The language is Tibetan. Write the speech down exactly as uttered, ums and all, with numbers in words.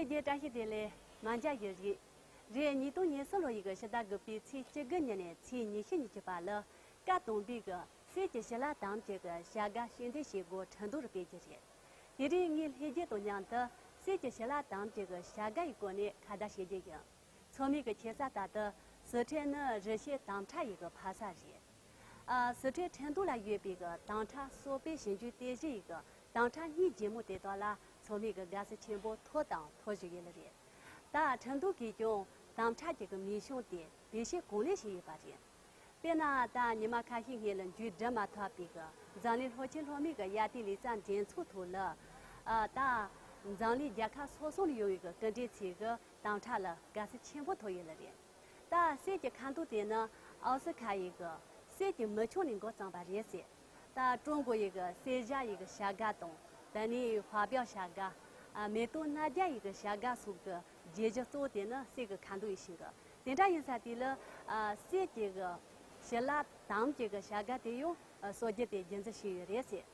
ལྷན་རྒྱས་བཀྲ་ཤིས་བདེ་ལེགས། མ་མཇལ་ཡི་རིགས། རེས་ཉིས་སྟོང་ཉེར་གསུམ་ལོ་ཡི་གི་ཕྱི་ཟླ་དགུ་པའི་ཚེས་བཅུ་དགུ་ཉིན་ནས་ཚེས་ཉི་ཤུ་ཉིན་གྱི་བར་ལ་བཀའ་དམ་པའི་གི་གསེར་གྱི་ཞལ་ལག་དམ་གྱི་གི་བྱ་དགའ་ཤེས་ལྡན་བྱེད་སྒོ་ཁྲིན་ཏུའུ་རུ་སྤེལ་རྒྱུ་རེད། དེ་རིང་ངས་ལྷན་རྒྱས་དང་མཉམ་དུ་གསེར་གྱི་ཞལ་ལག་དམ་གྱི་གི་བྱ་དགའ་ཡི་སྐོར་ནས་ཁ་བརྡ་བྱེད་རྒྱུ་ཡིན། ཚང་མས་གི་ཁྱེད་ས་ལྟར་དུ་སི་ཁྲོན་ནི་རི་ཤོད་དམ་ཕྲ་ཡི་གི་ཕ་ས་རེད། ཨ། སི་ཁྲོན་ཁྲིན་ཏུའུ་ལ་ཡོད་པའི་གི་དམ་ཕྲ་གསོ་སྤེལ་ཞིབ་འཇུག་རྟེན་གཞི་ཡི་གི་དམ་ཕྲ་གཉིས་རྒྱལ་མོ་དེ་དག་ལ་ཚང་མས་གི་དགའ་བསུ་ཆེན་པོ་ཐོབ་དང་ཐོབ་བཞིན་ཡོད་ལེ་རེད། ད་ཁྲིན་ཏུའུ་གིས་ཀྱང་དམ་ཕྲ་གི་གི་མིང་གཞུང་དེ་བེད་སྤྱོད་གང་ལེགས་བྱས་ཡོད་པ་རེད། དཔེར་ན་ད་ཉི་མ་ཁ་ཤས་སྔོན་ལ་མཇུག་སྒྲིལ་མ་ཐུབ་པའི་གི་འཛམ་གླིང་ལྷོ་ཆེན་ལྷོ་མའི་གི་དབྱར་དུས་ལེ་ཚན་འགྲན་ཚོགས་ཐོག་ལ། ཨ། ད་འཛམ་གླིང་རྒྱལ་ཁབ་སོ་སོ་ནས་ཡོང་བའི་གི་སྐུ་མགྲོན་ཚོས་གི་དམ་ཕྲ་ལ་དགའ་བསུ་ཆེན་པོ་ཐོབ་ཡོད་ལེ་རེད། ད་གསེར་གྱི་ཁ་དོག་དེ་ནི་ཨའོ་སི་ཁ་ཡི་གི་གསེར་གྱི་མིག་ཆུང་ནས་འགོ་བརྩམས་པ་རེད་ཟེར། ད་ཀྲུང་གོ་ཡི་གི་གསེར་ཞྭ་ཡི་གི་བྱ་དགའ་དང་། དེ་ནས་ཧྭ་པའོ་བྱ་དགའ། ཨ། མེ་ཏོག་སྣ་བརྒྱ་ཡི་གི་བྱ་དགའ་སོགས་ཀྱི་རྒྱན་གཞི་གཙོ་བོ་དེ་ནི་གསེར་གྱི་ཁ་དོག་ཡིན་ཞིང་གི། དེ་འདྲ་ཡིན་ས་དེ་ལ། ཨ། གསེར་གྱི་གི་ཞལ་ལག་དམ་གྱི་གི་བྱ་དགའ་དེ་ཡང་གསོ་རྒྱུ་དེ་རྒྱུན་འཛིན་བྱས་ཡོད་རེད་ཟེར།